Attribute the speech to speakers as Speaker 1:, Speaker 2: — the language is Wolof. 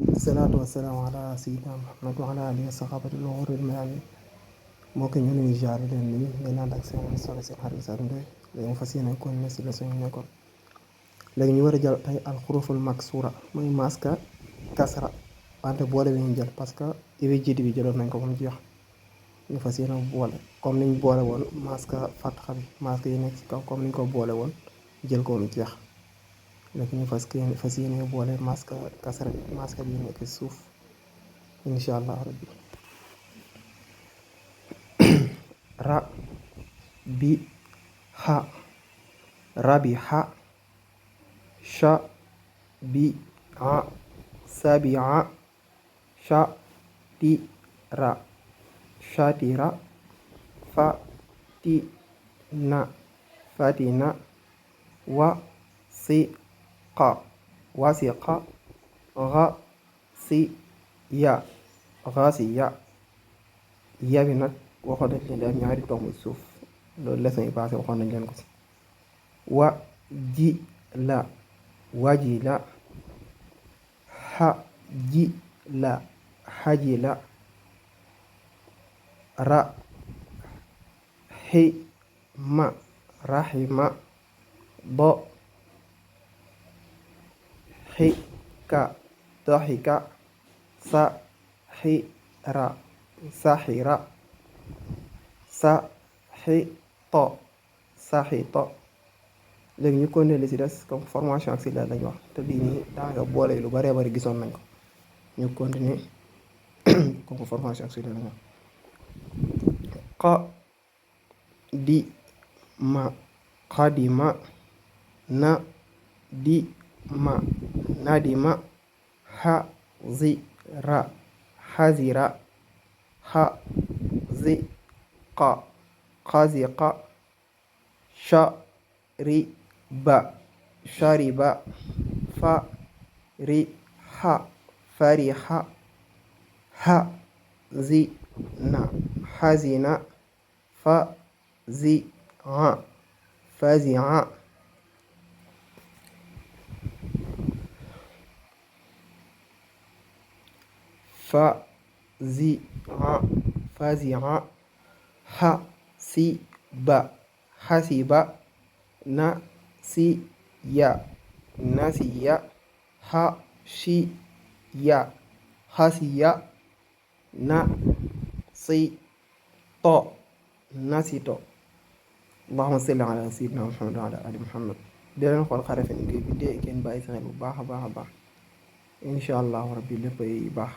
Speaker 1: Salaatu wasalaamu ala sayyidina Muhammad wa ala alihi wa saxaabati al-ghurril mayaamiin mbokk ñu ngi jaar leen nii ngeen ànd ak seen solo seen xarit Sadou Ndoye léegi mu fas yéene continuer si leçon yi nekkoon léegi ñu war a jël tey alxuruful maksuura muy maska kasra wante boole bi ñu jël parce que ibi jiitu bi jëloon nañ ko ba mu jeex ñu fas yéene boole comme niñ boole woon maska fatxa bi maska yi nekk ci kaw comme niñ ko boole woon jël ko ba mu jeex léegi ñu fas yéene boole maska kasra bi maska bi nekk ci suuf incha allah rabbi ra bi ha rabiha sha bi a sabia sha ti ra shatira fa ti na fatina wa si qa wasiqa gha si ya ghasiya ya bi nag waxoon nañ leen daal ñaari tomb suuf loolu leçon yi passé waxoon nañ leen ko si wa ji la waji la ha ji la haji la ra hi ma rahima do hi ka doxika sa hi ra sahira sa xi to saxito léegi ñu continuer li si des comme formation auxiliaire lañ wax te lii nii daanaka boole lu bëree bëri gisoon nañ ko ñu continuer comme formation auxiliaire lañ wax qa di ma qadima na di ma nadima ha zi ra hazira ha zi qa qaziqa shariba shariba fariha fariha hazina hazina fazia fazia fazia fazia hasiba hasiba nasiya nasiya hashiya hasiya nasito nasito allahumma salli ala sayyidina Muhammad wa ala ali Muhammad di leen xool xarafin bi ngeen bàyyi si xel bu baax a baax a baax incha allahu rabbi léppay baax